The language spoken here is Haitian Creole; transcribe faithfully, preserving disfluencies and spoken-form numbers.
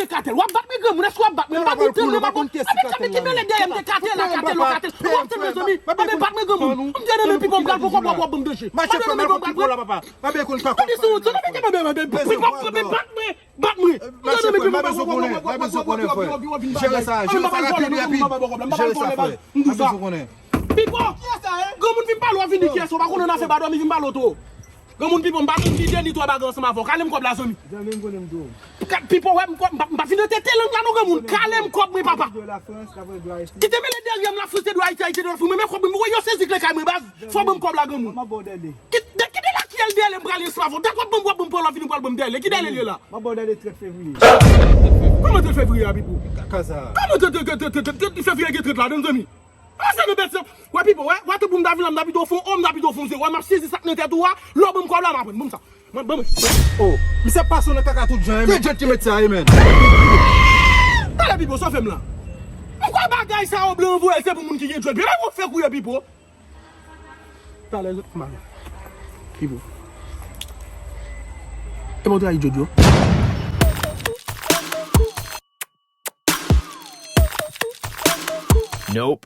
Katèl, w ap bat mwen granmoun, èske w ap bat mwen? M pa konn tèl non, m pa konn. Epi tande ki mele dèyè m te katèl la, katèl la, katèl. W ap tèl mwen zanmi. M te nan men Pipo, m pral pran kòb la, w ap ban m danje. M te nan men Pipo, m pral pran kòb la, papa. Tande sou wout, tande ki mele dèyè m te bat mwen. Bat mwen. M te nan men Pipo, m pral pran kòb la, w ap vin bagay. Jere sa, jere sa rapid, rapid. Jere sa, frè. M bezwen konnen. Pipo! Granmoun vin pale w, ap vin di kiyès ou pa konnen nan fè badòmi vin pale w tou. Granmoun Pipo, m pa menm ni de ni twa bagay ansanm avè w. Kale m kòb la, zanmi. Zanmi, m konnen m tou. Ka- Pipo, wè, m kò- m pa m pa vin nan tete lang la non, granmoun. Kale m kòb mwen, papa. Kite mele dèyè m, Lafrans te dwe Ayiti, Ayiti te dwe Lafrans. Mwen, men kòb mwen, yo sezi kle kay mwen, baz. Fò ban m kòb la, granmoun. Kite, kite la kiyèl dèyè m prale ansanm avè w. Dat w ap ban m, w ap ban m pran lòt vini pral ban m dèyè. Ki dèyè l ye la? M ap ba w dèyè trèt fevriye. Kòman trèt fevriye a, Pipo? Kaka sa. Kòman trèt, trèt, trèt, trèt, trèt, trèt fevriye gen trèt ladan, zanmi? Pase nou bèt sa. Wè, Pipo, wè, wè, tou pou m ta vin la, m ta pito fon, o, m ta pito fon zewo. Wè, m ap sezi sa k nan tèt ou a. Lè w ban m kòb la, m ap pran. Ban m sa. Ban m, ban m. Oh, misye pase w nan kaka tout jan, wi, men. Se Djed ki met sa, wi, men. Talè, Pipo, sa w fè m la? M kwè bagay sa yo blan voye, se pou moun ki gen djòl. Byen, lè w fè kouye, Pipo. Talè, zòt mal. Pipo. E mwen trayi djòl yo. Nope.